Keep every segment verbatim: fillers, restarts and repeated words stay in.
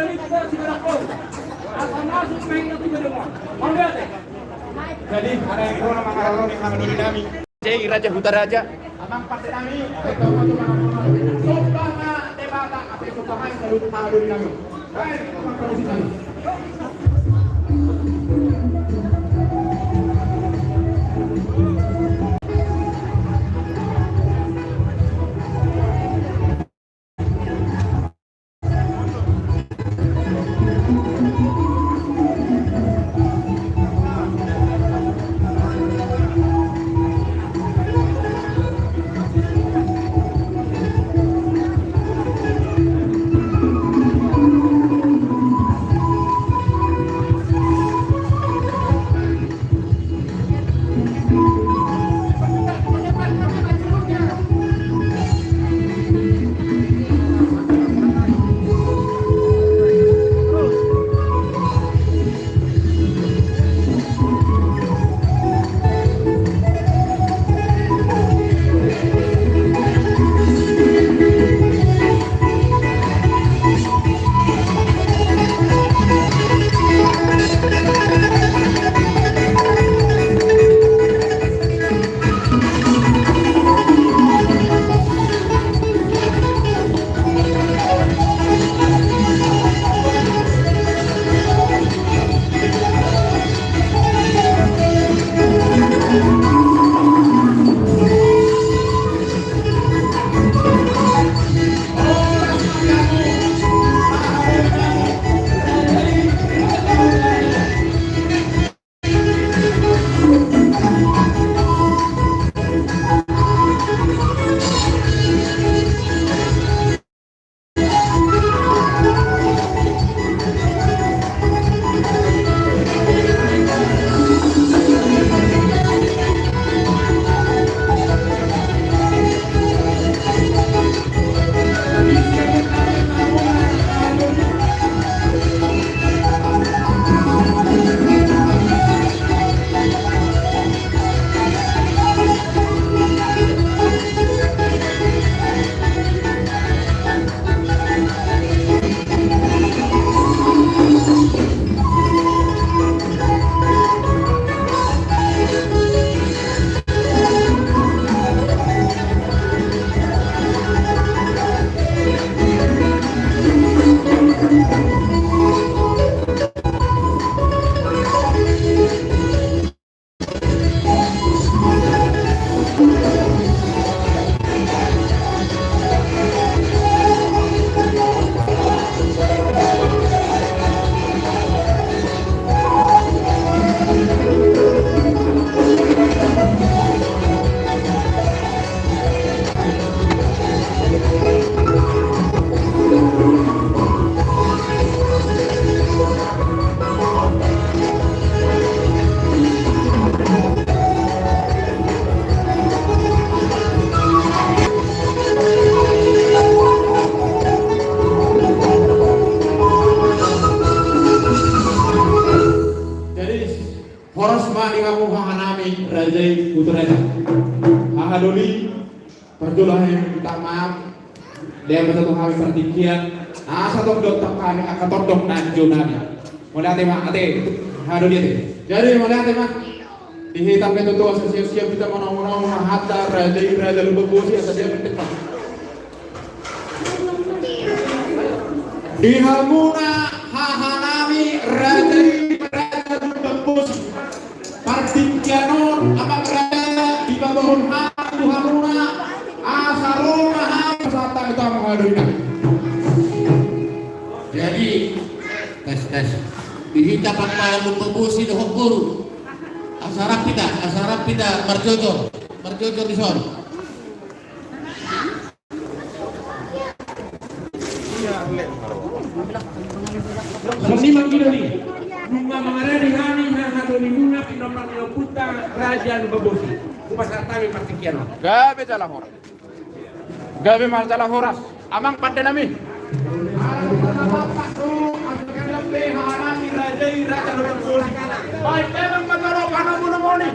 Jadi, ada yang kurang mengarah ni hang dulu nami. Jadi, Raja Hutaraja. Amang pande nami, somba ma Debata, ate somba ma hang dulu nami. Baik, amang pande nami. Jadi, horas ma di hamu hahanami raja i, putu raja. Haha doli, parjolo hami minta maaf. Dia betul hami partingkian. Asa tong dohot hami angka tondong na jonami. Mauliate ma, ate. Haha doli, ate. Jadi, mauliate ma. Di hita pe tutu asa siap-siap hita manaon-naon ma hata raja i, raja Lumban Bosi, asa dia pe tepat. Di hamuna hahanami raja i, raja Lumban Bosi. Partingkian on, amang raja, dipabohon hami tu hamuna, asa ro ma hami pasahat hami tu hamu haha doli nami. Jadi, tes, tes. Di hita pangpahan Lumban Bosi dohot boru. Asa rap hita, asa rap hita marjojor. Marjojor dison. Songon i ma, i do ni. Nunga mangarade hami haha dolimuna, pinompar ni ompunta raja Lumban Bosi. Hupasahat hami partingkian on. Gabe jala horas. Gabe ma jala horas. Amang pande nami. Baik, amang pande, pande nami.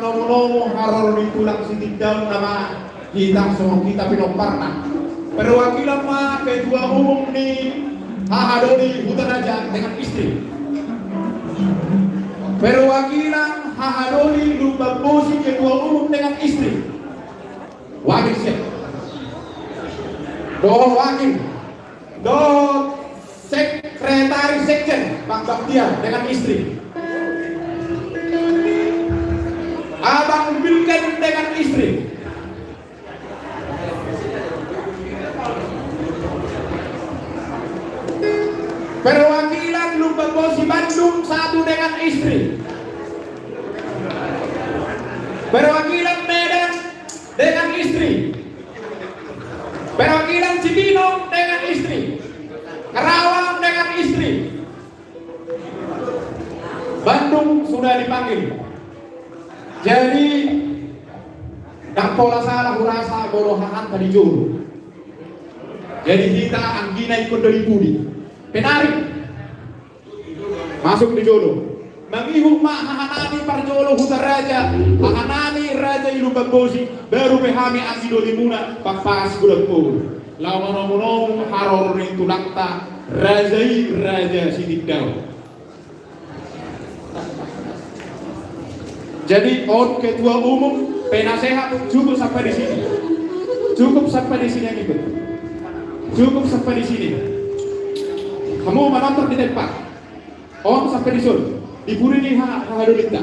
Nomo-nomo haroro ni tulang Sitindaun nama hita songon hita pinomparna. Perwakilan ma ketua umum ni Hahadoli Hutaraja dengan istri. Perwakilan Hahadoli Lumban Bosi ketua umum dengan istri. Wakil siap. Dohot wakil. Dohot sekretaris sekjen, Bang Baktiar dengan istri. Abang Bilken dengan istri. Perwakilan Lumban Bosi Bandung satu dengan istri. Perwakilan Medan dengan istri. Perwakilan Cibinong dengan istri. Karawang dengan istri. Bandung sudah dipanggil. Jadi, ndang pola salah hurasa molo hahanta di jolo. Jadi hita anggina ingkon doli pudi. Penarik. Masuk di jolo. Mangihut ma hahanami parjolo Hutaraja, hahanami raja i Lumban Bosi, baru pe hami anggi dolimuna, pangpaas godang pogul. Laho manomu-nomu haroro ni tulangta, raja i raja Sitindaun. Jadi, on ketua umum, penasehat, cukup sampai di sini. Cukup sampai di sini, yang ikut. Cukup sampai di sini. Kamu menonton di tempat. On sampai di son. Di pudi ni ha, ha, hadulinta.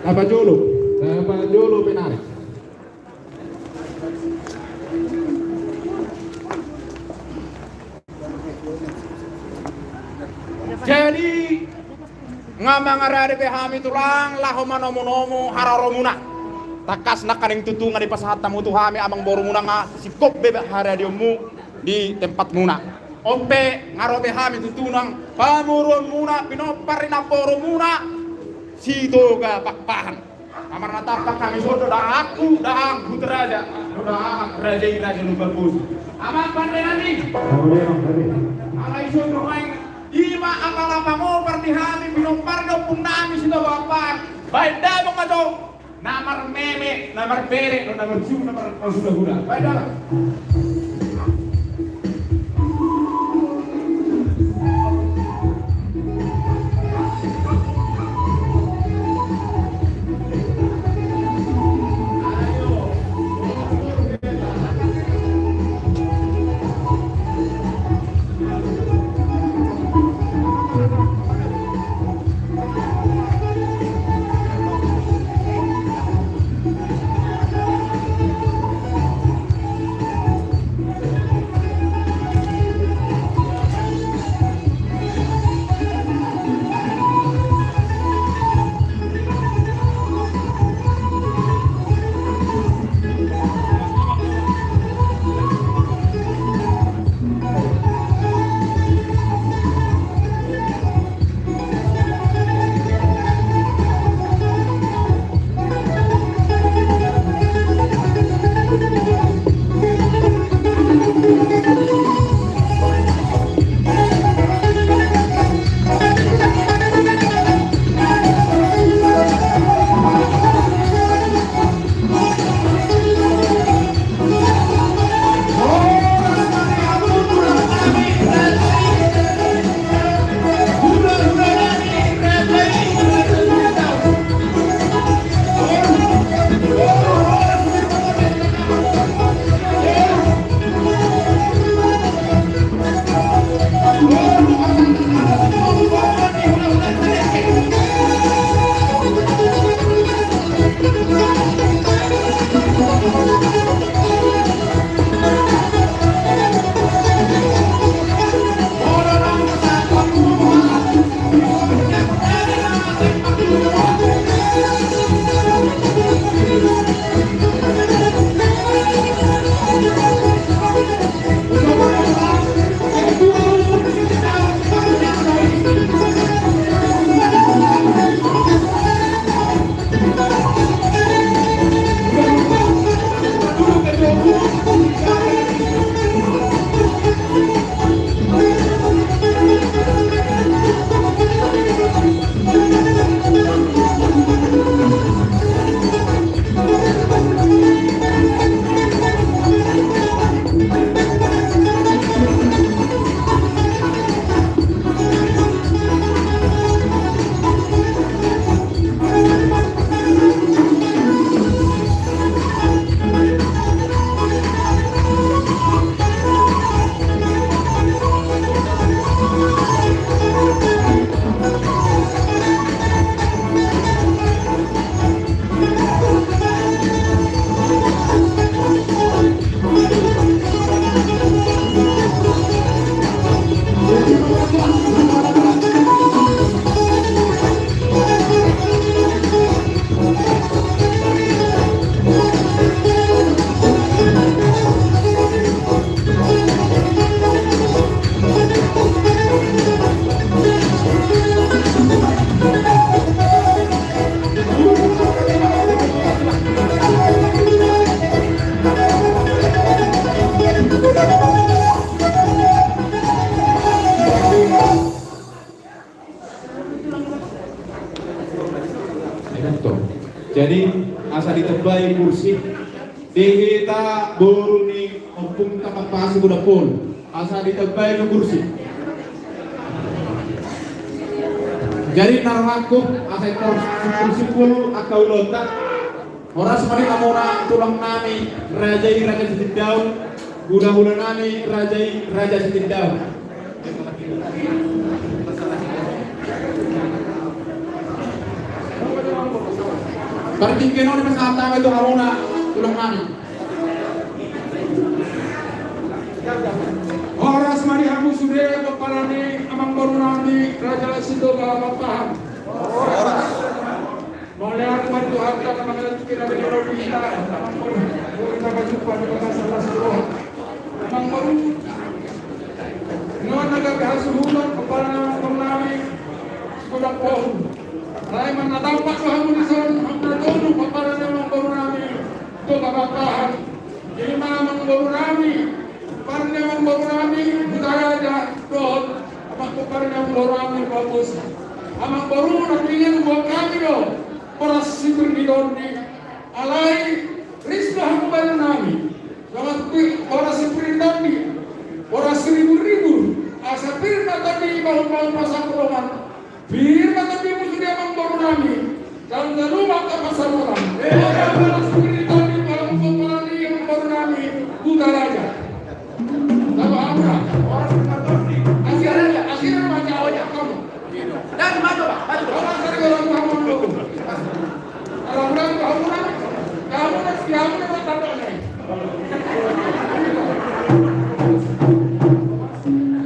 Apa jolo? Apa jolo penarik? Jadi, nga mangarade be hami tulang, laho manomu-nomu haroromuna. Tangkas nangkaning tutu nga dipasahat hamu tu hami amang borumuna nga singkop be haradeonmu di tempatmuna. On pe nga ro be hami tutu nang pamoruonmuna, pinompar ni namborumuna, Sitoga Pakpahan. Amar na tampak hami son do dahahangku, dahahang Hutaraja, do dahahang raja i raja Lumban Bosi. Amang pande nami. Alai son do main. Ima apala pangopar di hami, pinompar ni ompung nami Sitoga Pakpahan. Baen damang ma jo. Na marmeme, na marbere, na marjung, na marhula-hula. Baen damang. kursi. Di hita boru ni ompungta Marpasu Godang Pol, asa ditambai ma kursi. Jadi na rohangku asa i tor simpul-simpul angka ulaonta. Horas ma di hamuna tulang nami, raja i Raja Sitindaon, hula-hula nami, raja i Raja Sitindaon. Partingkian on dipasahat hami tu hamuna tulang nami. Horas ma di hamu sude pomparan ni amangboru nami Raja Sitoga Pakpahan. Mauliate ma di Tuhanta na mangalehon hita, amangboru. Boru na pajumpa di bagasan las ni roha. Amangboru, nuaeng na gabe hasuhuton pomparan ni amangboru nami Sigodang Pol. Alai manang na tampak do hamu dison, hamu na tolu pomparan ni amangboru nami Sitoga Pakpahan. Ima amangboru nami, pomparan ni amangboru nami Hutaraja dohot amang pomparan ni amangboru nami Babosi. Amangboru, na pingin huboan hami do boras sipir ni tondi. Alai ris do hamu boru nami. Songon pi-, boras sipir ni tondi, boras siribur-ribur, asa pir ma tondi i bahul-bahul pansalongan. Pir ma tondi i muse di amangboru nami. Jala jalo ma angka pansalongan. Asa boras sipir ni tondi, boras sipir ni tondi amangboru nami Hutaraja. Tabo hamuna. Asira, asira ma jalo ya kamu. Dan maju, Pak. Maju, Pak. Kamu asal kalau kamu dulu. Kalau orang kamu nak, kamu nak siapa nak tak tahu ni?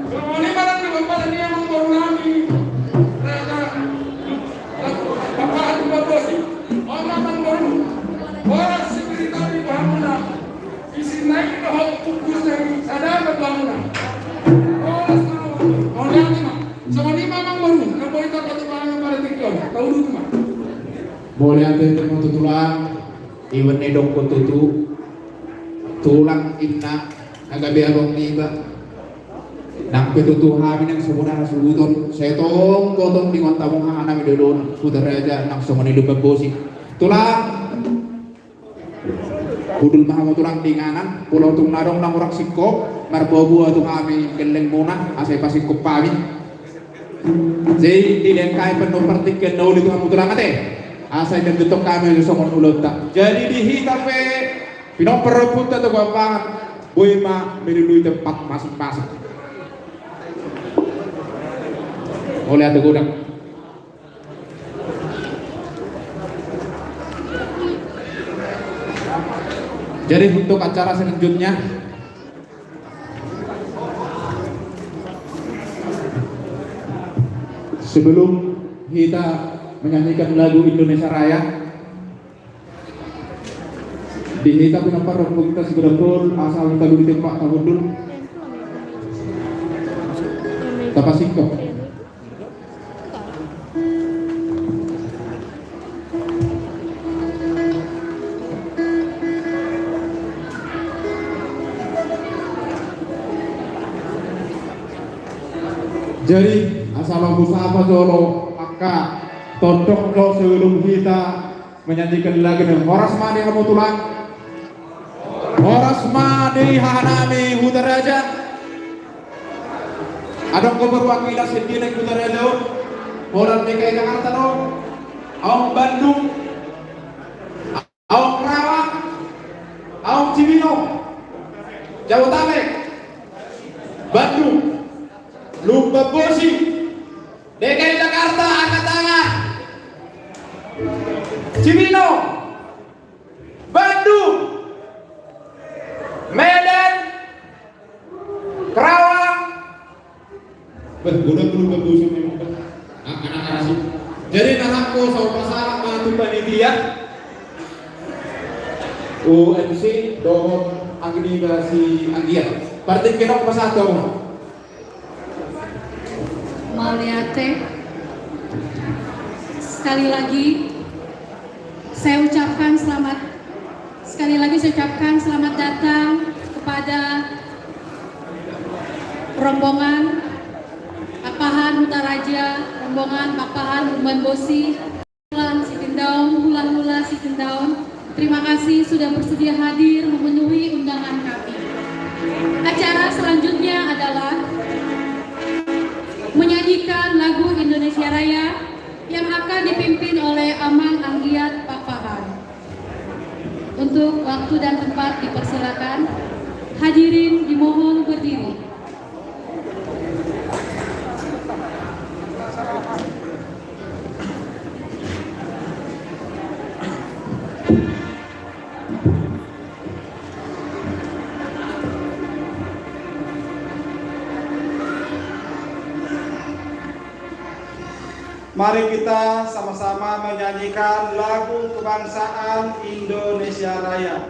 Kalau ni malam ni bapak ni yang mau nami. Raja. Bapak tu bapak sih. Orang mau baru. Orang sipir ni tondi hamuna. Isi naik ke hok kukus dari sadar ke bangunan. Orang mau. Orang ni mah. Songon i ma amangboru, na boi tarpatupa hami pada tingki on, taudut ma. Mauliate ma tu tulang, iwan ni dongkon tutu. Tulang inna, na gabe abang niba. Nang pe tutu hami nang so bona hasuhuton, sai tong gotong di ngonta mung hahana mi dodon, Hutaraja nang songon i do Babosi. Tulang. Hundul ma hamu tulang di inganan, molo tung na adong na hurang singkop, marboaboa tu hami gellengmuna, asa ipasingkop hami. Jadi dilehon hami pe partingkian na uli tu hamu tulang ate. Asa i tong hami songon ulaonta. Jadi di hita pe pinompar ni ompunta tu Pakpahan, boi ma melului tempat masing-masing. Mauliate godang. Jadi untuk acara selanjutnya, sebelum kita menyanyikan lagu Indonesia Raya, di hita pinompar ni ompunta Sigodang Pol, asa hita dulu tempat tahundul. Tapasingkop. Jadi, asa lam husapa jolo angka tondong do sebelum hita menyanyikan lagu ni. Horas ma di hamu tulang. Horas ma di hahanami Hutaraja. Adong do perwakilan sian Hutaraja on. Holan D K I Jakarta do. Aung Bandung. Aung Rawang. Aung Cibinong. Jabodetabek. Bandung. Lumban Bosi. D K I Jakarta, angkat tangan. Cibinong. Bandung. Medan. Karawang. Beh, godang Lumban Bosi memang, beh. Anak-anak asik. Jadi, na rohangku, sai hupasahat ma tu panitia. O M C, dohot anggi niba si Anggia. Partingkian on hupasahat tu hamu. Mauliate. Sekali lagi, saya ucapkan selamat, sekali lagi saya ucapkan selamat datang kepada rombongan Pakpahan Hutaraja, rombongan Pakpahan Lumban Bosi. Hula-hula Sitindaon, hula-hula Sitindaon, Terima kasih sudah bersedia hadir memenuhi undangan kami. Acara selanjutnya adalah menyanyikan lagu Indonesia Raya yang akan dipimpin oleh Amang Anggiat Pakpahan. Untuk waktu dan tempat dipersilakan. Hadirin dimohon berdiri. Mari kita sama-sama menyanyikan lagu kebangsaan Indonesia Raya.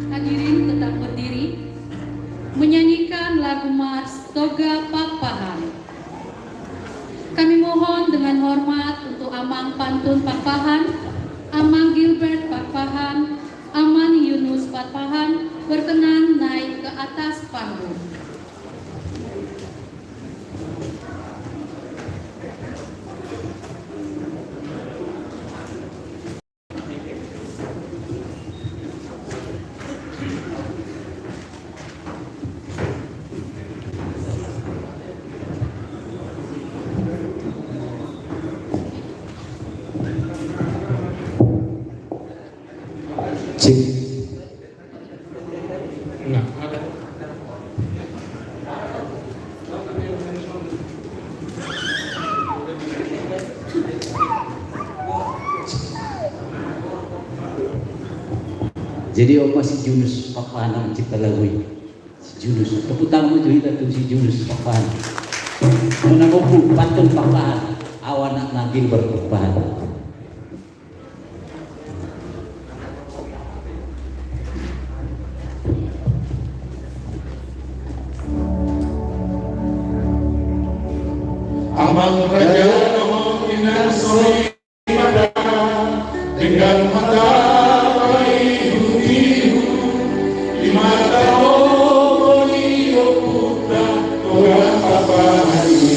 Hadirin tetap berdiri, menyanyikan lagu Mars Toga Pakpahan. Kami mohon dengan hormat untuk Amang Pantun Pakpahan, Amang Gilbert Pakpahan, Amang Yunus Pakpahan berkenan naik ke atas panggung. Cek. Nah. Jadi, on ma si Junus Pakpahan na mancipta lagu i. Si Junus, tepuk tangan tu hita tu si Junus Pakpahan. Muna gopu, Pantun Pakpahan. Au anakna Gilbert Pakpahan. Amang raja dohot inang soripada, denggan ma tapaihutihut, di mata ombun ni ompunta Toga Pakpahan i.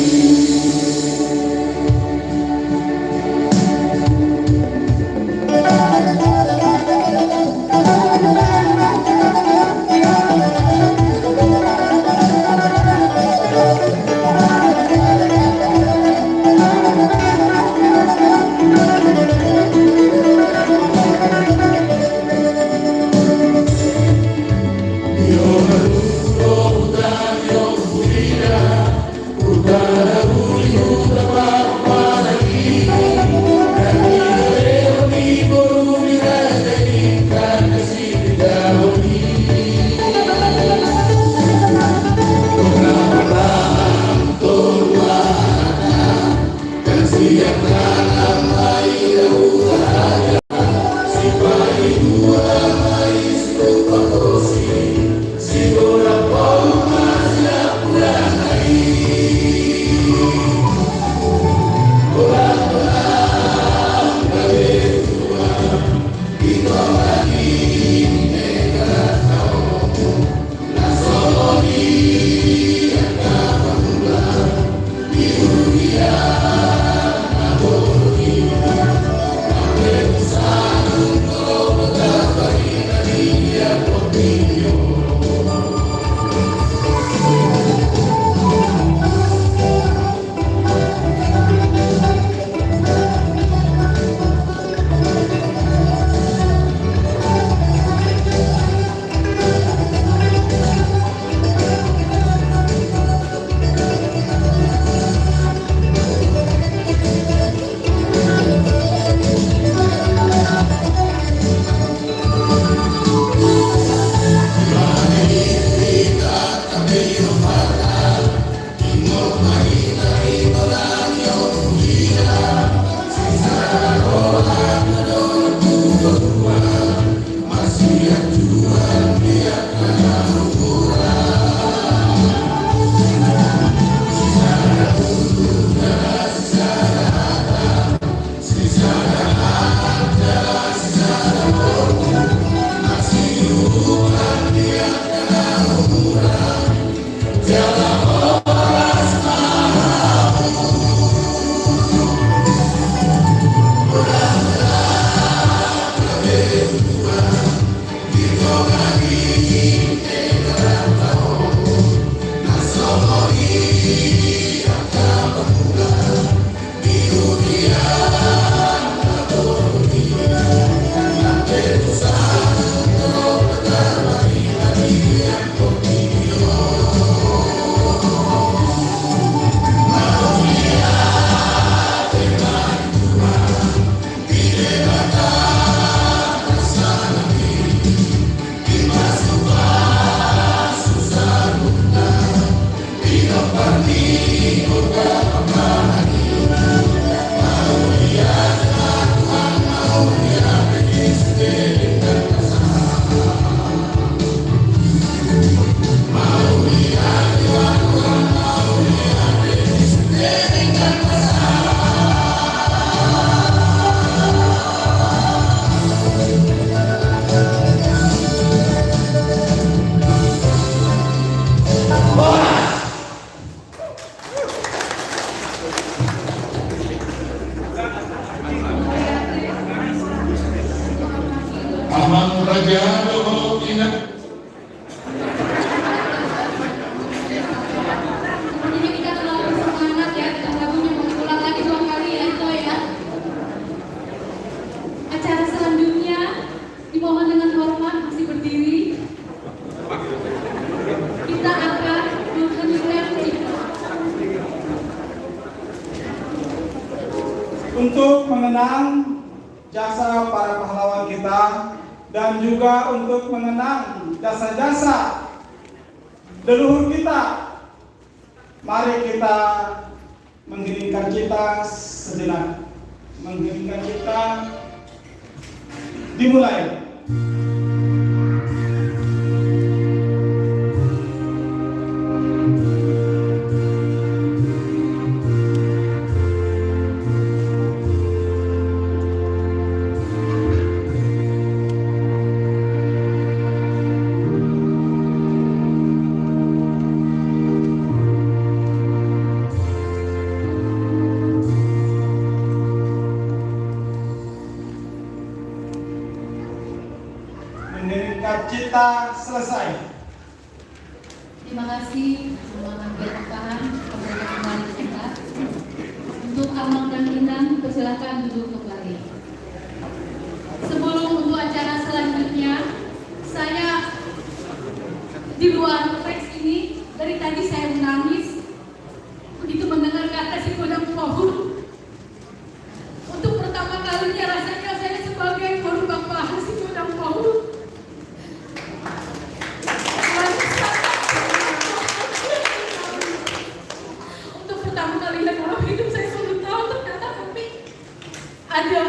Amang raja dohot inang. Sepertinya kita terlalu bersemangat ya, kita lagunya mau diulang lagi dua kali ya, Ito ya. Acara selanjutnya dimohon dengan hormat masih berdiri. Kita akan mengheningkan cipta. Untuk mengenang jasa para pahlawan kita dan juga untuk mengenang jasa-jasa leluhur kita, mari kita mengheningkan cipta sejenak. Mengheningkan cipta dimulai. Mengheningkan cipta selesai. Terima kasih, Amang Angger Tahan, kepada kembali kita. Untuk Amang dan Inang, persilakan duduk kembali. Sebelum untuk acara selanjutnya, saya di luar teks ini, dari tadi saya menangis. Begitu Pertama kalinya dalam hidup saya sepuluh tahun, ternyata kami ada,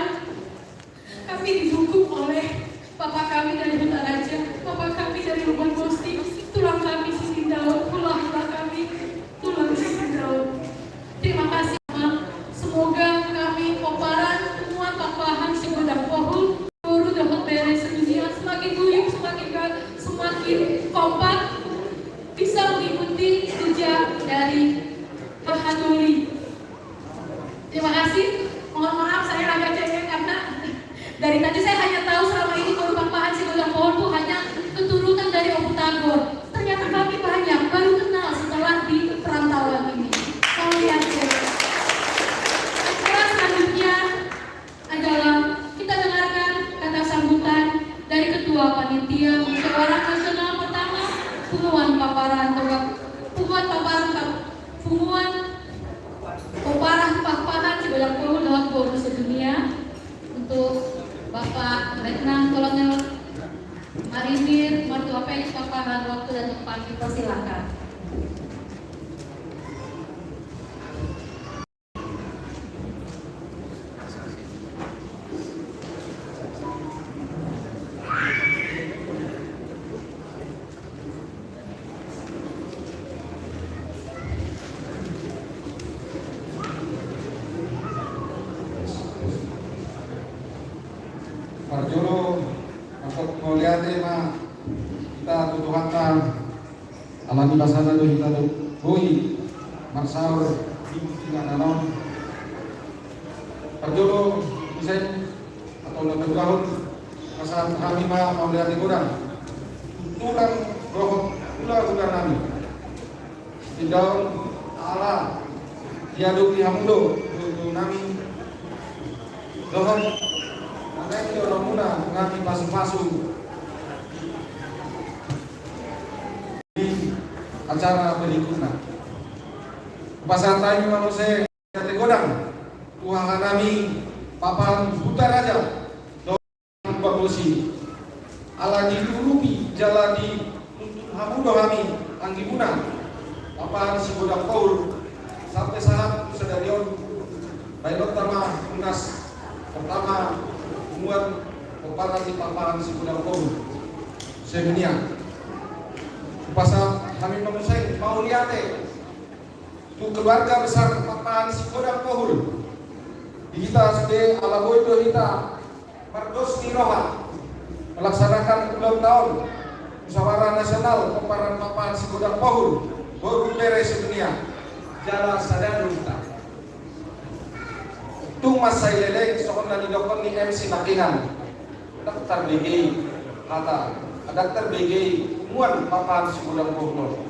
kami didukung oleh papa kami dari Hutaraja, papa kami dari Lumban Bosi, tulang kami Sitindaun, hula-hula kami tulang Sitindaun. Terima kasih, Mak. Semoga kami pomparan punguan Pakpahan Sigodang Pohul, boru dohot bere sedunia semakin guyup, semakin ga-, semakin kompak, bisa mengikuti jejak dari Haha Doli. Terima kasih. Mohon maaf, saya agak cengeng karena dari tadi saya hanya tahu selama ini boru Pakpahan Sigodang Pohul itu hanya keturunan dari Ompu Tagor. Ternyata kami banyak baru kenal setelah di perantauan ini. Mohon diakui. Acara selanjutnya adalah kita dengarkan kata sambutan dari Ketua Panitia Musyawarah Nasional pertama, Punguan Paparan Togak, Punguan Paparan, Punguan Pomparan Pakpahan Sigodang Pohul dohot boru sedunia, untuk Bapak Letnan Kolonel Marinir Martua Felix Pakpahan, waktu dan tempat dipersilakan. Parjolo, mangkok mauliate ma hita tu Tuhanta, alani basana do hita do boi marsaor di tingki na nanon. Parjolo, muse, atau na togahon, pasahat hami ma mauliate godang tu tulang dohot hula-hula nami. Sitindaun, ala diadopi hamu do tutu nami dohot manaek ni olomuna nami pasu-pasu di acara berikutna. Pasahat hami ma muse mauliate godang tu haha nami Pakpahan Hutaraja dohot Lumban Bosi. Ala diurupi jala dituntun hamu do hami anggimuna Pakpahan Sigodang Pohul sampe sahat tu sadari on. Baenonta ma munas pertama punguan pomparan ni Pakpahan Sigodang Pohul sedunia. Hupasahat hami ma muse mauliate tu keluarga besar Pakpahan Sigodang Pohul. Di hita sude ala boi do hita mardos ni roha melaksanakan ulang tahun Musyawarah Nasional Pomparan Pakpahan Sigodang Pohul, boru bere sedunia, jala sada do hita. Tung mansai leleng songon na nidokkon ni M C nangkiningan. Ndang tarbege hata, ndang tarbege punguan Pakpahan Sigodang Pohul.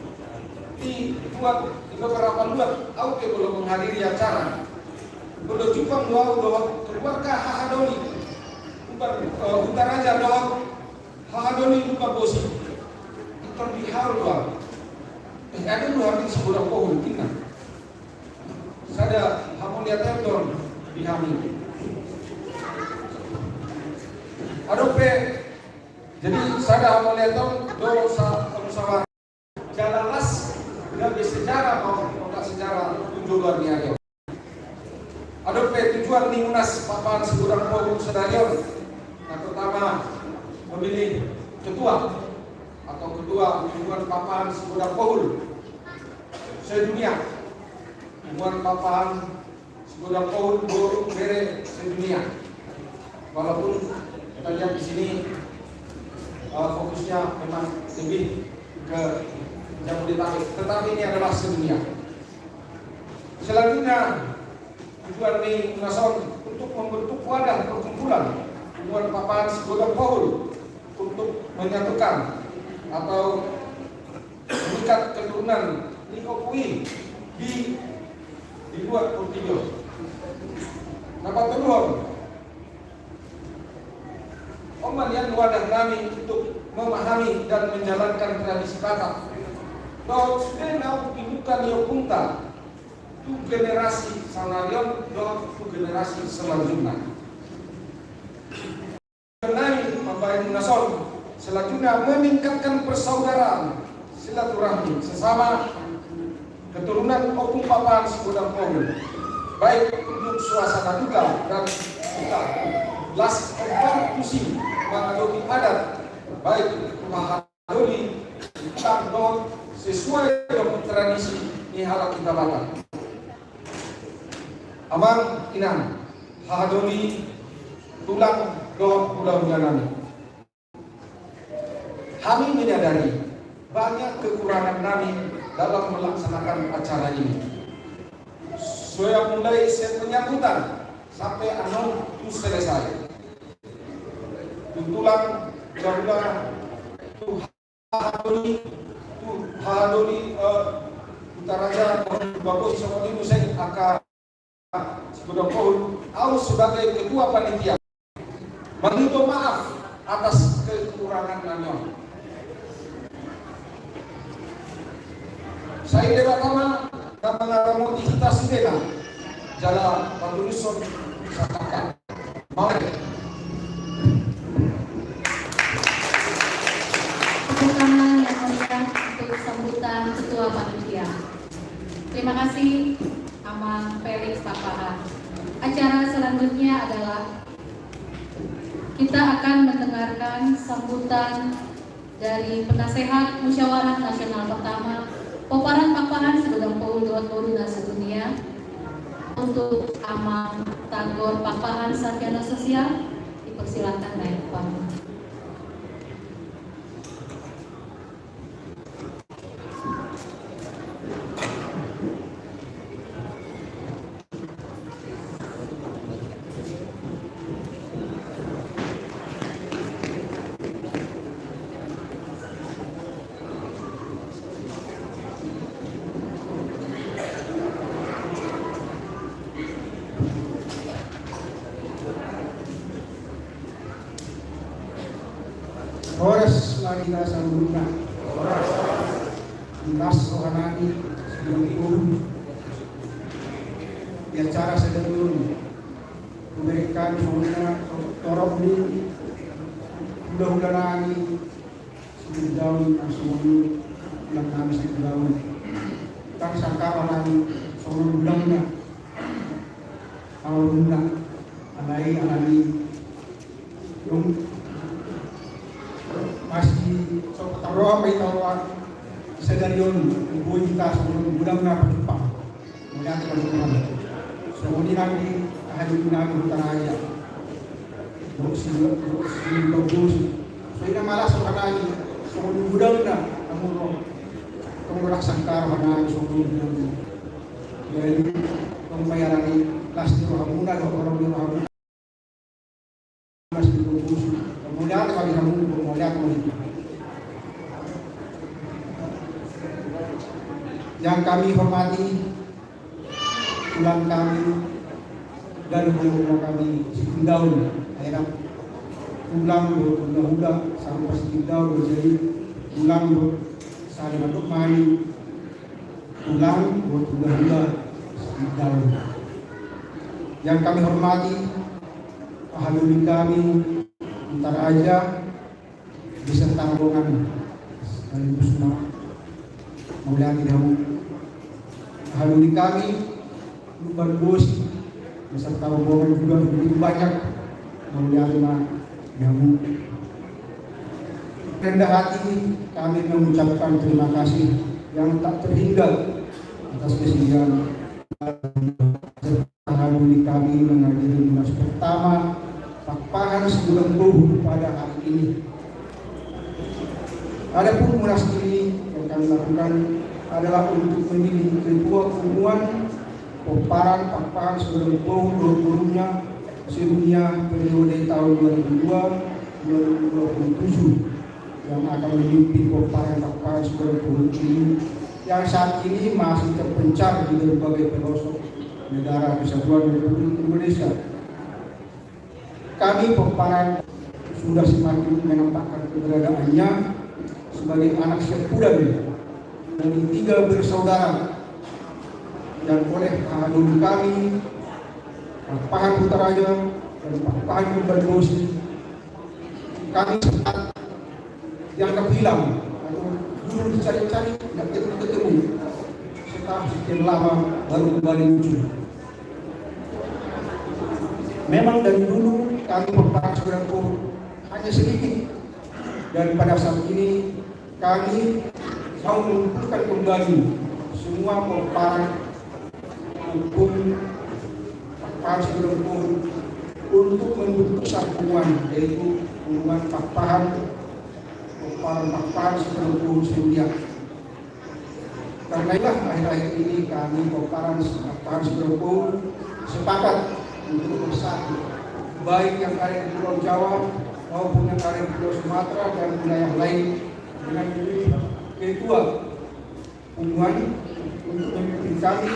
Di luat, di beberapa luat, au pe molo menghadiri acara, molo jumpang do au dohot keluarga Haha Doli, Lumban, eh, Hutaraja dohot Haha Doli Lumban Bosi. Ndang tarbege hata do au. Eh, adong do hami Sigodang Pohul, inna. Sada hamauliateon do di hami. Adong pe, jadi sada hamauliateon do sa-, musyawarah. Jala las gabe sejarah, mau buka sejarah tu joloan ni ari on. Adong pe tujuan ni munas Pakpahan Sigodang Pohul sadari on. Na pertama, memilih ketua atau ketua punguan Pakpahan Sigodang Pohul sedunia. Punguan Pakpahan Sigodang Pohul boru bere sedunia. Walaupun kita lihat di sini, eh, fokusnya memang lebih ke Jabodetabek, tetapi ini adalah sedunia. Selanjutnya, tujuan ni munas on untuk membentuk wadah perkumpulan punguan Pakpahan Sigodang Pohul untuk menyatukan atau mengikat keturunan ni ompu i di, di luat portibi on. Na patoluhon, on ma nian wadah nami untuk memahami dan menjalankan tradisi Batak dohot sude na ummuka ni ompunta tu generasi saonari on dohot tu generasi selanjutna. Nai mambahen munas on selanjutna meningkatkan persaudaraan silaturahmi sesama keturunan Ompung Pakpahan Sigodang Toru, baik untuk suasana duka dan suka, las ombar tusi mangadopi adat, baik hahadoli, tulang dohot sesuai dohot tradisi ni halak Hutabatak. Amang inang, hahadoli, tulang dohot hulahula nami. Hami menyadari banyak kekurangan nami dalam melaksanakan acara ini. Sudah mulai sian penyambutan sampai annon tu selesai. Tu tulang, hulahula, tu hahadoli, tu hahadoli, eh, Hutaraja, tu Bagus, songon i muse angka Sigodang Toru, au sebagai ketua panitia mangido maaf atas kekurangan nami on. Sai Debata ma na mangaramoti hita sudena, jala patulushon sangkap. Mauliate. Tepuk tangan yang meriah untuk sambutan ketua panitia. Terima kasih. Amang Felix Pakpahan. Acara selanjutnya adalah kita akan mendengarkan sambutan dari Penasehat Musyawarah Nasional Pertama, Pomparan Pakpahan Sigodang Toru dohot boru na sedunia, untuk Amang Tagor Pakpahan Sarjana Sosial, dipersilakan naik ke panggung. Horas ma di hita saluhutna. Horas. Las roha nami, saluhutna. Di acara sadari on, hubereng hami songon na torop ni hulahula nami, Sitindaun, songon i, tulang nami Sitindaun. Tang sangkapan nami songon i, tulang na. Alumna, alai alani, dung masih so tarroha ma hita roha sadari on, boi hita songon i, tulang na patupa. Mauliate ma di Tuhan. Songon i nang di hadirin nami Hutaraja. Dohot si, dohot si Bagus. Songon i na ma las roha nami, songon i, tulang na, namun ro. Tong las sangkap roha nami, songon i, tulang na. Jadi, tong ma i alani las ni rohamuna, dohot horong ni rohamuna. Mas di Bagus. Mauliate ma di hamu, mauliate ma di. Yang kami hormati, tulang nami, dan hulahula nami Sitindaun, akhirna tulang dohot hulahula, sarupa Sitindaun, jadi tulang dohot sada mandok mani, tulang dohot hulahula Sitindaun. Yang kami hormati, hahadoli nami, Hutaraja, beserta rombongan, sekaligus ma, mauliate di hamu. Hahadoli nami, Lumban Bosi, beserta rombongan juga begitu banyak, mauliate ma di hamu. Rendah hati kami mengucapkan terima kasih yang tak terhingga atas kesediaan hahadoli nami menghadiri munas pertama Pakpahan Sigodang Toru pada hari ini. Adapun munas ini yang kami lakukan adalah untuk memilih ketua umum Pomparan Pakpahan Sigodang Toru dohot boruna sedunia periode tahun dua ribu dua, dua ribu dua puluh tujuh, yang akan memimpin Pomparan Pakpahan Sigodang Toru ini, yang saat ini masih terpencar di berbagai pelosok negara kesatuan Republik Indonesia. Kami Pomparan sudah semakin menampakkan keberadaannya sebagai anak siampudan dari tiga bersaudara, dan oleh hahadoli nami, Pakpahan Hutaraja dan Pakpahan Lumban Bosi, kami sempat dianggap hilang atau dulu dicari-cari, tidak ketemu-ketemu. sekian lama baru kembali muncul. Memang dari dulu kami Pomparan Sibodang Toru hanya sedikit, dan pada saat ini kami mau mengumpulkan kembali semua pomparan maupun Pomparan Sibodang Toru untuk membentuk satu punguan, yaitu Punguan Pakpahan, Pomparan Pakpahan Sibodang Toru Seruliang. Karena itulah akhir-akhir ini kami Pomparan Pakpahan Sibodang Toru sepakat untuk bersatu, baik yang ada di Pulau Jawa maupun yang ada di Pulau Sumatera dan wilayah lain, dengan memilih ketua punguan untuk memimpin kami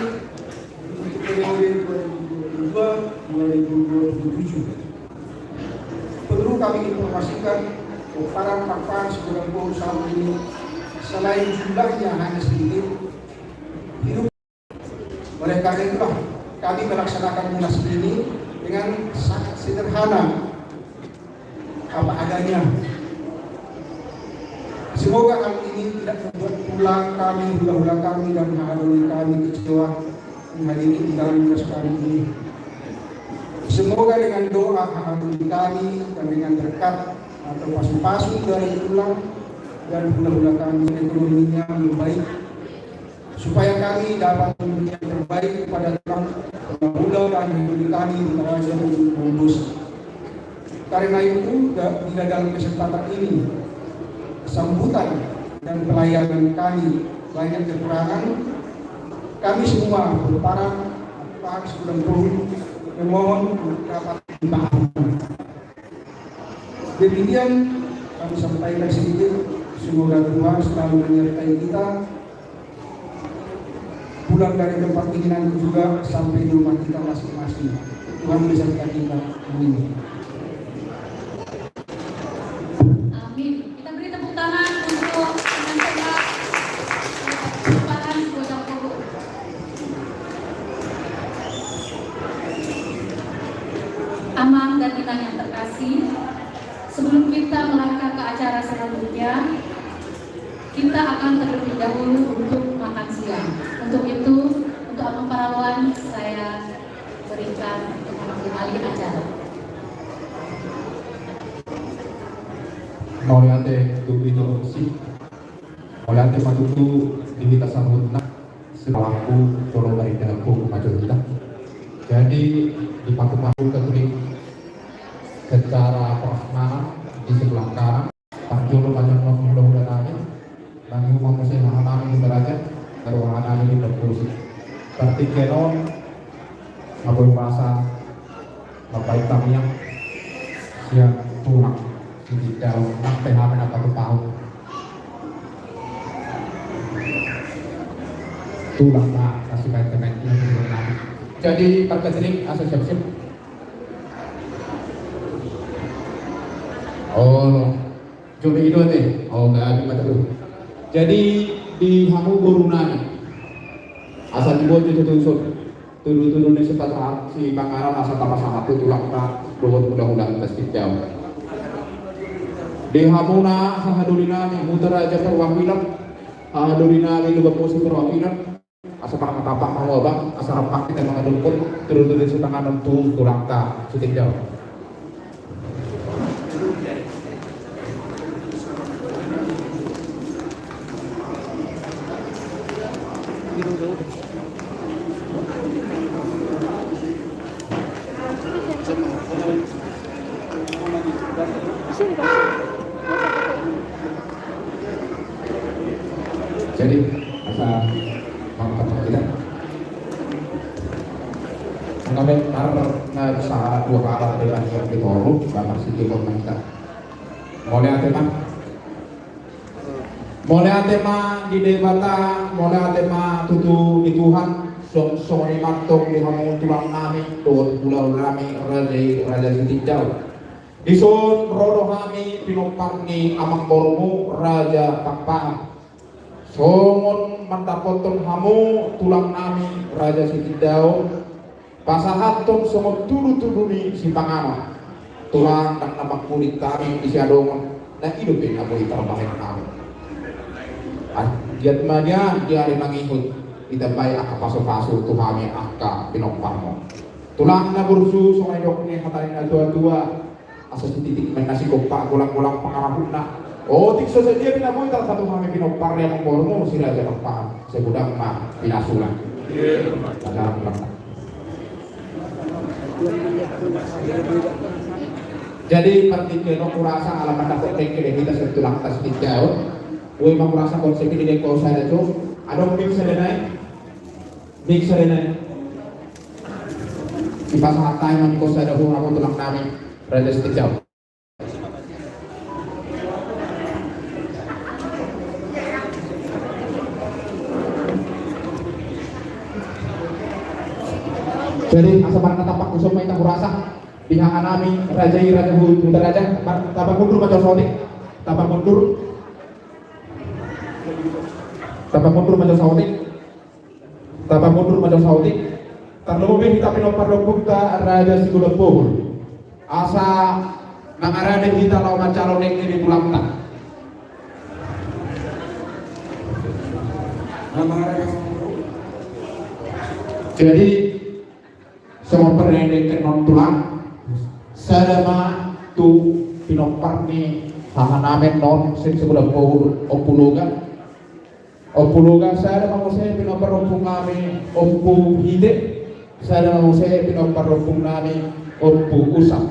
untuk periode dua ribu dua puluh dua dua ribu dua puluh tujuh. Perlu kami informasikan, Pomparan Pakpahan Sibodang Toru saat ini, selain jumlahnya hanya sedikit, hidup. Oleh karena itulah, kami melaksanakan munas ini dengan sangat sederhana, apa adanya. Semoga hal ini tidak membuat tulang kami, hula-hula kami, dan hahadoli kami kecewa menghadiri undangan munas kami ini. Semoga dengan doa hahadoli kami dan dengan berkat atau pasu-pasu dari tulang dan hula-hula kami, ekonominya membaik, supaya kami dapat memberi yang terbaik kepada tulang, hula-hula, dan hahadoli kami di Toraja dan Mogondosi. Karena itu, da-, bila dalam kesempatan ini sambutan dan pelayanan kami banyak kekurangan, kami semua Pomparan Pakpahan Sibodang Toru memohon untuk dapat dimaafkan. Demikian kami sampaikan sedikit. Semoga Tuhan selalu menyertai kita pulang dari tempat ini nanti juga sampai di rumah kita masing-masing. Tuhan beserta kita. Amin. Amin. Kita beri tepuk tangan untuk pengantin Pomparan Sibodang Toru. Amang dan Inang yang terkasih, sebelum kita melangkah ke acara selanjutnya, kita akan terlebih dahulu untuk makan siang. Untuk itu, untuk Amang Parawan, saya berikan untuk mengambil alih acara. Mauliate tu ito si. Mauliate ma tutu di hita saluhutna. Sebalikku, jolo dari dalam buku majo hita. Jadi, di patung matung ketulik secara prasmanan di sebelah kanan. Parjolo majo ma hula-hula nami, mangihuthon muse haha nami di Toraja, baru haha nami di Mogondosi. Partingkian on, nga boi huasa mambahen tangiang sian tulang Sitindao, nang pe hami na patupahon. Tulang ma na sibahen-bahen. Jadi, parketulik asa siap-siap. Oh. Jolo i do ate. Oh, gabe ma tutu. Jadi, di hamu boru nami, asa diboto tutu son tudu-tudu ni sipanganon, sipanganon asa tapasahat tu tulangta dohot hula-hulanta Sitindao. Di hamuna hahadoli nami, Huta Raja Perwakilan, hahadoli nami Lubak Musi Perwakilan, asa pangatapak ma hamu abang, asa rap hita mangadopkon tudu-tudu sipanganon tu tulangta Sitindao. Jadi, asa mantap kita. Nggak, tar, nggak bisa dua kali, ada lagi yang kita urus, nggak masih di rumah kita. Mauliate ma. Mauliate ma di Debata, mauliate ma tutu di Tuhan, songon i ma antong di hamu tulang nami, dohot hula-hula nami, raja i, Raja Sitindao. Dison ro do hami pinompar ni amangborumu Raja Pakpahan. Songon mandapothon hamu tulang nami Raja Sitindao, pasahathon songon tudu-tudu ni sipanganon. Tulang, ndang na mangkuling hami di siadongon, na i dope na boi tarbahen hami. Ah, giat ma nian di ari mangihut. Ditambai angka pasupasu tu hami angka pinomparmu. Tulang na burju, songon na nidok ni hata ni na tuatua, asa sititik ma na sigompa, golang-golang pangarahutna. Otik so sadia pe na boi tarpatupa hami pinompar ni amangborunmu si Raja Pakpahan, sai godang ma pinasuna. Raja Pakpahan. Jadi partingkian on hurasa ala mandapot dengke di hita sian tulangta sitinjau. Boi ma hurasa konsep i dengke on sada jo. Adong mik sada nai. Mik sada nai. Dipasahat hami ma mik on sada tu hamu tulang nami Raja Sitinjau. Jadi asa marnatampak husop ma hita hurasa di haha nami raja i, Raja Hu-, Hutaraja. Mar-, tamba mundur ma jo saotik. Tamba mundur. Tamba mundur ma jo saotik. Tamba mundur ma jo saotik. Tarlumobi hita pinompar ni ompunta Raja Sibulan Bohul. Asa mangarade hita laho manjalo dengke di tulangta. Jadi songon pardengke on tulang, sada ma tu pinompar ni haha nami on, Sibulan Bohul, Ompu Loga. Ompu Loga, sada ma muse pinompar ni ompu nami Ompu Hite, sada ma muse pinompar ni ompu nami Ompu Usap.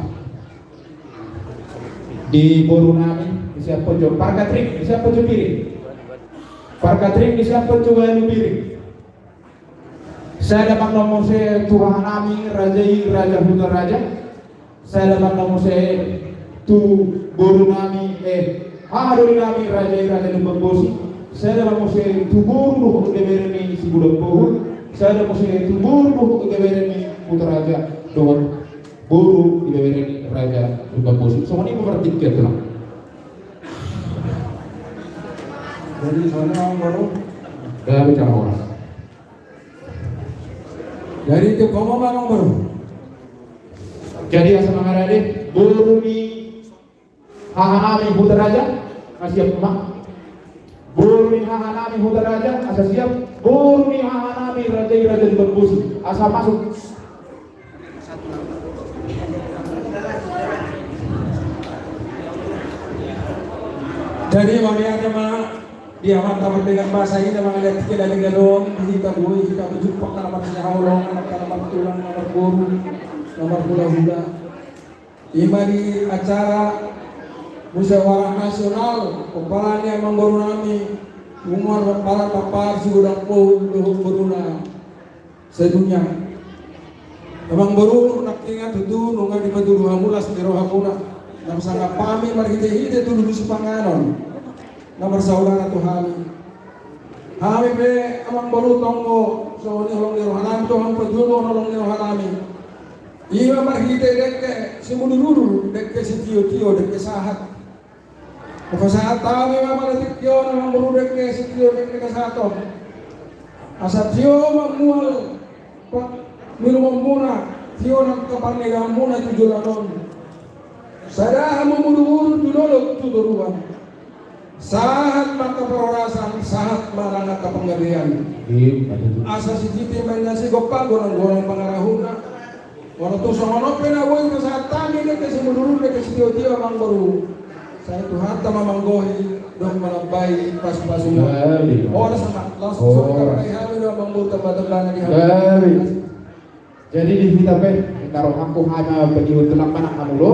Di boru nami, disiaphon jo parkatrik, disiaphon jo piring. Parkatrik, disiaphon jo ualu piring. Sada ma muse tu haha nami raja i, Raja Hutaraja. Sada ma muse tu boru nami, eh, haha doli nami raja i, Raja Lumban Bosi. Sada ma muse tu boru dohot ibebere ni Sibulan Bohul. Sada muse tu boru dohot ibebere ni Hutaraja dohot boru ibebere ni Raja Lumban Bosi. Songon i ma partingkian tulang. Jadi songon i ma baru. Gabe cara horas. Jadi tu komo ma amangboru. Jadi asa mangarade boru ni haha nami Hutaraja, asa siap ma. Boru ni haha nami Hutaraja, asa siap. Boru ni haha nami raja i, Raja Lumban Bosi, asa masuk. Jadi mauliate ma di amanta mardenggan basa i, na mangaliat hita di gadong, hita boi, hita bujur, angka na marsihaholongan, angka na martulang, na marboru, na marhulahula. I ma di acara musyawarah nasional, pomparan ni amangboru nami, Umar Pakpahan, Pakpahan Sibulan Bohul dohot boruna. Sadunia. Amangboru, nangkiningan tutu nunga dipatudu hamu las ni rohamuna. Na sangap hami marhitehite tudu ni sipanganon na marsaudara tu hami. Hami pe amangboru tonggo songon i holong ni rohanami, tonggo patudu holong ni rohanami. I ma marhite dengke simudurudur, dengke sitiotio, dengke sahat. Hupasahat hami ma pada tingki on amangboru dengke sitio, dengke na sahat on. Asa tio ma mual pa-, minumonmuna, tio ma angka parnidaanmuna tu joloan on. Sada hamu mudurudur tu dolok tu toruan. Sahat ma angka parhorasan, sahat ma nang angka panggabean. Iya, betul. Asa sititi ma na sigompa, golang-golang pangarahutna. Molo tung songon on pe na boi pasahat hami dengke simudurudur, dengke sitiotio amangboru. Sai Tuhanta ma manggohi dohot manambai pasupasuna. Gabe. Horas ma, laos songon i ma hami do amangboru, tamba-tamba na di hami. Gabe. Jadi di hita pe, na rohangku hana bagi untuk lampa nang hamu do.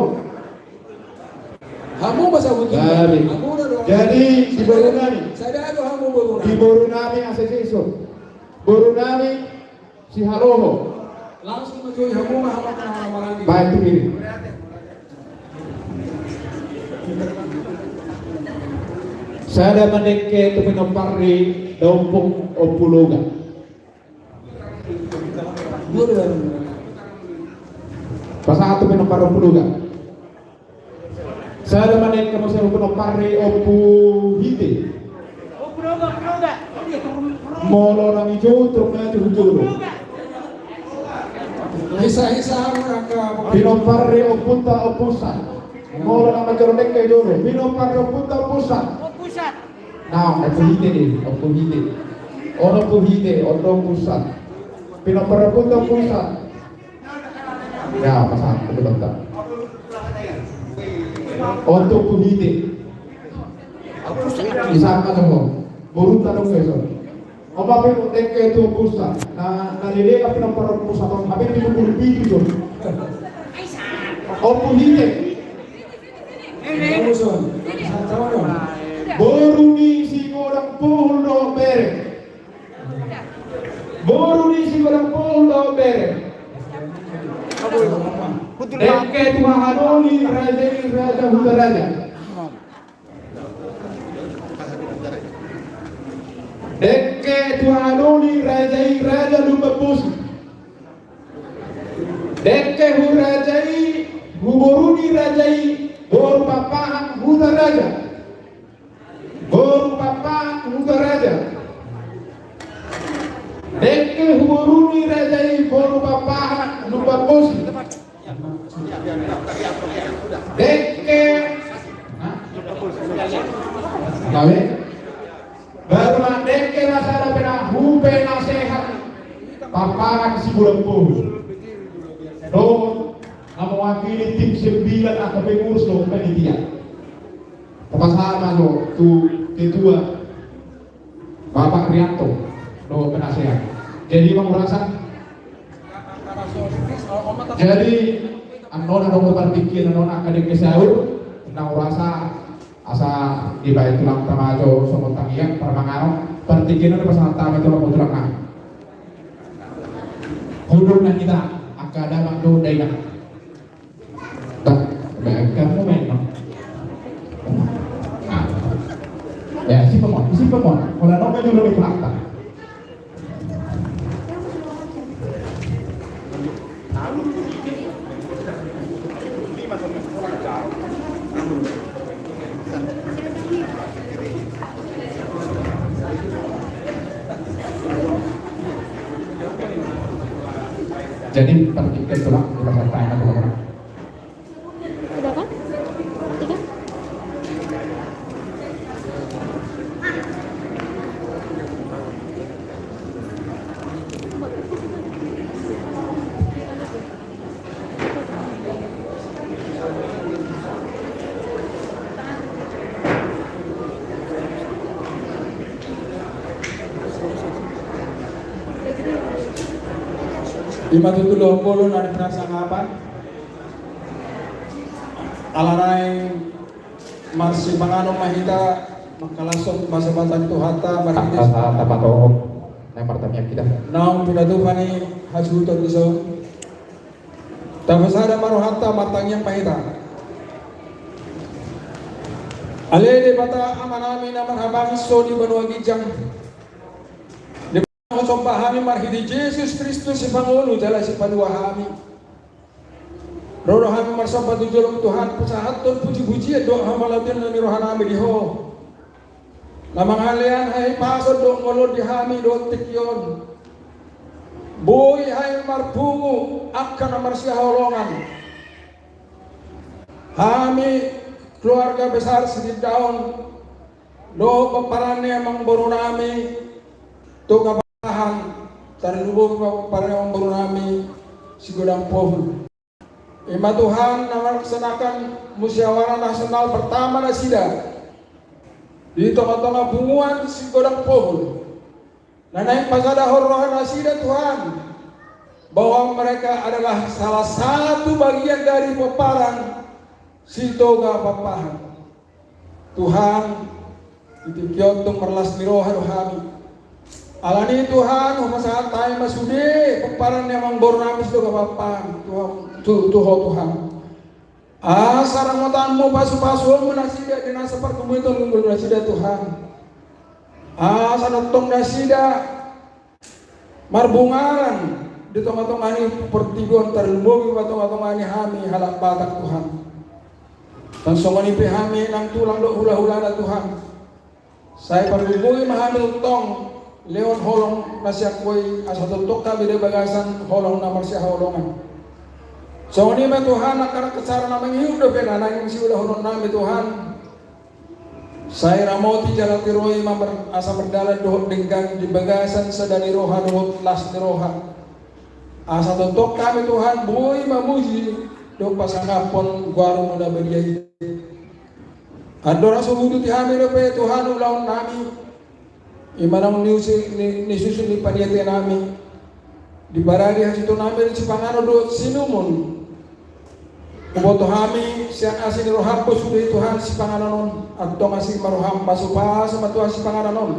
Hamu ma sabuti. Gabe. Hamu na do. Jadi di boru nami. Sada do hamu boru nami. Di boru nami asa seso. Boru nami Sihaloho. Langsung ma jo i hamu ma, hamu ma na maranggi. Baen tu diri. Sada ma dengke tu pinompar ni daompung Ompu Loga. Pasahat tu pinompar Ompu Loga. Sada ma dengke muse tu pinompar ni Ompu Hite. Molo na mijou truk na tu jolo. Hisa-hisa hamu angka. Pinompar ni Ompunta Ompu Sat. Molo na manjalo dengke jolo. Pinompar ni Ompunta Ompu Sat. Nah, Ompu Hite do, Ompu Hite. Ono puhite, oto pusat. Pinompar pun to pusat. Ya, pasahat, betul tak? Oto puhite. Bisa apa coba? Burung tanong keso. Oma pe dengke tu pusat. Na, na lele ka pinompar pusat on. Hape pitu pulu pitu tu. Oto puhite. Boru ni si Godang Pohul dohot bere. Boru ni si Godang Pohul dohot bere. Dengke tu hahadoli raja i Raja Hutaraja. Dengke tu hahadoli raja i Raja Lumban Bosi. Dengke hu raja i, hu boru ni raja i, boru Pakpahan Hutaraja. Boru Pakpahan Hutaraja. Dengke hu boru ni raja i, boru Pakpahan Lumban Bosi. Dengke. Hah? Gabe? Baru ma dengke na sada pe na hu penasehat Pakpahan si Godang Pohul. Dohot na mewakili tim sembilan angka pengurus dohot panitia. Tapasahat ma jo tu ketua Bapak Rianto dohot penasehat. Jadi, Bang Urasa, jadi, annon adong partingkian, annon angka dengke saur, na Urasa. Asa dibaen tulang tama jo songon tangiang parmanganon, partingkian on dipasahat tama tulang, tulang nami. Hundul na hita, angka damang do dainang. Dah, baen kamu main no. Ah. Ya, simpan mon, simpan mon. Kalau nonton dulu di pelakta. Jadi, partingkian tulang, kita bertanya tulang. Udah kan? Tiga. Ima tutu dohot bolon ari persangapan. Alana i marsipanganon ma hita, mangkalashon ma sabatan Tuhanta marhite. Tapa, tapa tohon. Naeng martangiang hita. Naung pinatupa ni hasuhuton dison. Tapasada ma rohanta, martangiang ma hita. Ale Debata Amanami na marhabangso di banua ginjang. Debata, husomba hami marhite Jesus Kristus sipangolu jala sipalua hami. Ro do hami marsomba tu jolom Tuhan, pasahathon puji-pujian dohot hamauliateon ni rohanami di Ho. Na mangalean hahipason dohot ngolon di hami dohot tingki on. Boi hami marpungu angka na marsihaholongan. Hami keluarga besar Sitindaon dohot pomparan ni amangborunami Toga Pakpahan, tarlumobi ma pomparan ni amangborunami si Godang Pohul. Ima Tuhan na melaksanakan musyawarah nasional pertama nasida di tonga-tonga punguan si Godang Pohul. Na naeng pasadahon rohanasida Tuhan, bahwa mereka adalah salah satu bagian dari pomparan si Toga Pakpahan. Tuhan, di tingki on tung marlas ni roha do hami. Alani Tuhan, hupasahat hami ma sude pomparan ni amangborunami si Toga Pakpahan, Tuhan, tu, tu Ho Tuhan. Asa ramotanmu, pasu-pasuonmu nasida di nasa pargumuton ngolu nasida Tuhan. Asa tongtong nasida marbungaran di tonga-tonga ni portibi on, tarlumobi ma tonga-tonga ni hami halak Batak Tuhan. Tong songon i pe hami nang tulang dohot hula-hulana Tuhan. Sai pargogoi ma hami tongtong lehon holong na sian Ho i asa tongtong hami di bagasan holong na marsihaholongan. Songon i ma Tuhan, angka na kesara na mangihut dope na naeng siulahononnami Tuhan. Sai ramoti jala tiroi ma asa mardalan dohot denggan di bagasan sada ni roha dohot las ni roha. Asa tongtong hami Tuhan boi mamuji dohot pasangaphon goarMu na badia i. Andorang so huduti hami dope Tuhan ulaonnami, i ma naung nisusun ni panitia nami, di parade hasuhuton nami di sipanganon dohot sinumon. Huboto hami sian asi ni rohaM do sude Tuhan sipanganon on, antong asi ma rohaM, pasupasu ma Tuhan sipanganon on.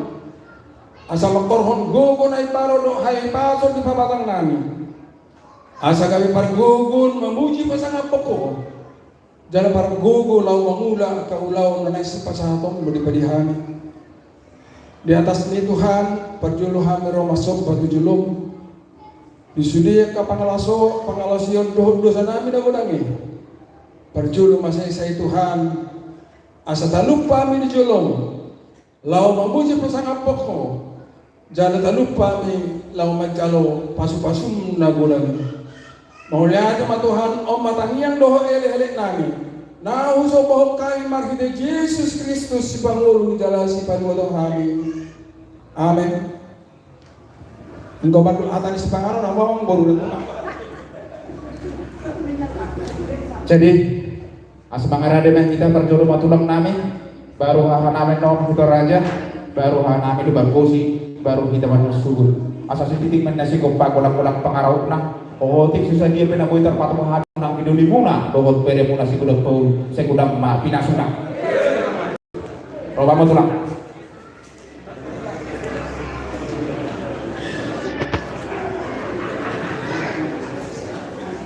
Asa mangkorhon gogo na imbaru dohot hahipason di pamatang nami. Asa gabe pargogoon mamuji pasangaphon Ho. Jala pargogo laho mangula angka ulaon na naeng sipasahatonMu dope di hami. Di atas ni Tuhan, parjolo hami ro marsomba tu joloM. Di sude angka pangalaso, pangalaosion dohot dosa nami na godang i. Parjolo ma sai sai Tuhan. Asa talupa hami di joloM. Laho mamuji pasangaphon Ho. Jala talupa hami laho manjalo pasupasuM na godang i. Mauliate ma Tuhan, on ma tangiang dohot elek-elek nami. Na husombahon hami marhite Jesus Kristus sipangolu jala sipaluaton hami. Amen. Enggo mandok hata ni sipanganon, amang boru. Jadi, asa mangarade ma hita parjolo ma tulang nami, baru haha nami nong hita raja, baru haha nami do bargosi, baru hita manusugul. Asa sititik ma na sigompa golang-golang pangarahutna, otik so sadia pe na boi tarpatupa hami nang di dolimuna, dohot beremuna sigudang paulu, sigudang ma pinasuna. Roba ma tulang.